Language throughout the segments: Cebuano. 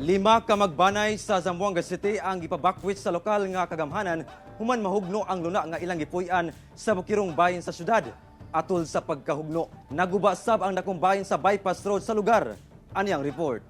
Lima ka magbanay sa Zamboanga City ang gipabakwit sa lokal nga kagamhanan human mahugno ang luna nga ilang gipuy-an sa bukirong bahin sa syudad. Atol sa pagkahugno, naguba sab ang dakong bahin sa bypass road sa lugar. Ani ang report.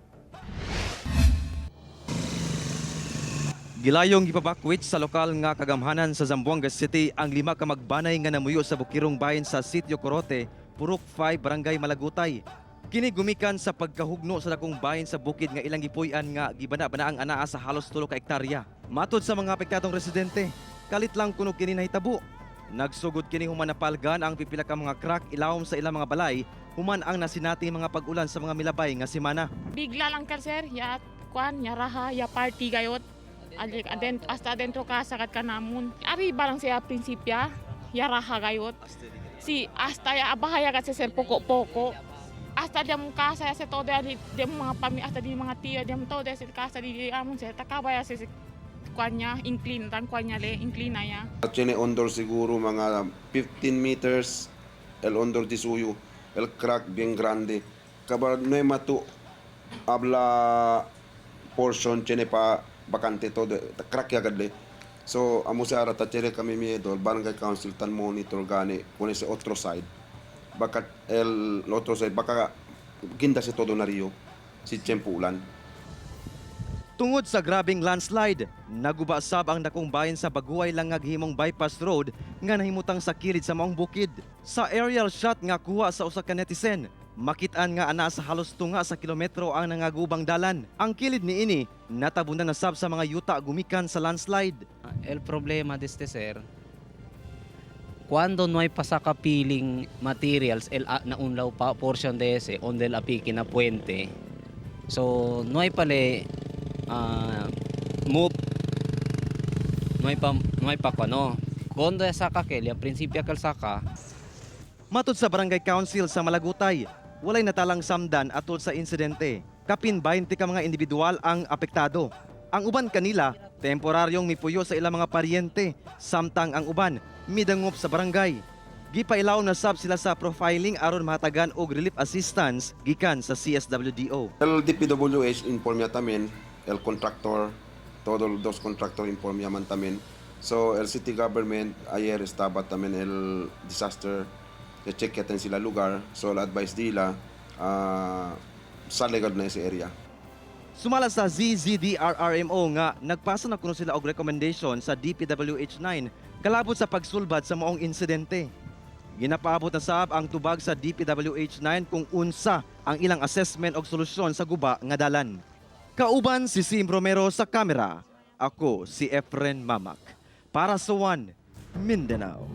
Gilayong gipabakwit sa lokal nga kagamhanan sa Zamboanga City ang lima ka magbanay nga namuyo sa bukirong bahin sa Sitio Corote, Purok 5, Barangay Malagutay. Kini gumikan sa pagkahugno sa dakong bahin sa bukid nga ilang gipuy-an nga gibana-banaang anaa sa halos 3 ka hektarya. Matod sa mga apektadong residente, kalit lang kuno kini nahitabo. Nagsugod kini human napalgan ang pipila ka mga crack ilawom sa ilang mga balay human ang nasinati mga pag-ulan sa mga milabay nga semana. Bigla lang ka, sir, ya kwan, ya raha, ya party gayot. Ali aden hasta adentro casa kat kanamon. Arriba lang siya prinsipya, ya raha gayot. Si hasta ya bahaya kat sir poko-poko. Hasta dia mong casa ya sa todo di dia mga pami hasta di mga tiyo dia mo todo sa casa di amon sir takabaya sa kwan niya incline tan kwan niya le inclina ya. Tiene ondor seguro mga 15 meters el ondor de suyo, el crack bien grande. Kabar no hay matu habla portion tiene pa vacante todo, crack ya gadle. So amo sa arata tiene kami miedo, el barangay council tan monitor gani con ese otro side. Baka el otro side baka ginda se todo na rio si tiempo ulan. Tungod sa grabing landslide, naguba sab ang dakong bahin sa Baguay Langag himong bypass road nga nahimutang sa kilid sa maong bukid. Sa aerial shot nga kuha sa usa ka netizen, makit-an nga ana sa halos tunga sa kilometro ang nangagubang dalan. Ang kilid niini natabunan na sab sa mga yuta gumikan sa landslide. El problema de este sir, cuando no hay pasaka filling materials, el naunlaw pa portion de ese, onde el apiki na puente. So, no hay pale move, no hay pa no. Cuando saka kel, al principio que saka, Matod sa Barangay Council sa Malagutay, walay natalang samdan atol sa insidente. Kapin 20 ka mga individual ang apektado. Ang uban kanila, temporaryong mipuyo sa ilang mga paryente, samtang ang uban midangop sa barangay. Gipailaw na sab sila sa profiling aron mahatagan og relief assistance gikan sa CSWDO. El DPWH inform ya también, el contractor, todos los dos contractor inform ya man también. So el city government ayer estaba también el disaster, check yaten sila lugar, so el advice nila sa legal na ese area. Sumala sa ZZDRRMO nga nagpasa na kuno sila og recommendation sa DPWH 9 kalabot sa pagsulbad sa maong insidente. Ginapaabot na sab ang tubag sa DPWH 9 kung unsa ang ilang assessment og solusyon sa guba nga dalan. Kauban si Sim Romero sa kamera. Ako si Efren Mamak. Para sa One Mindanao.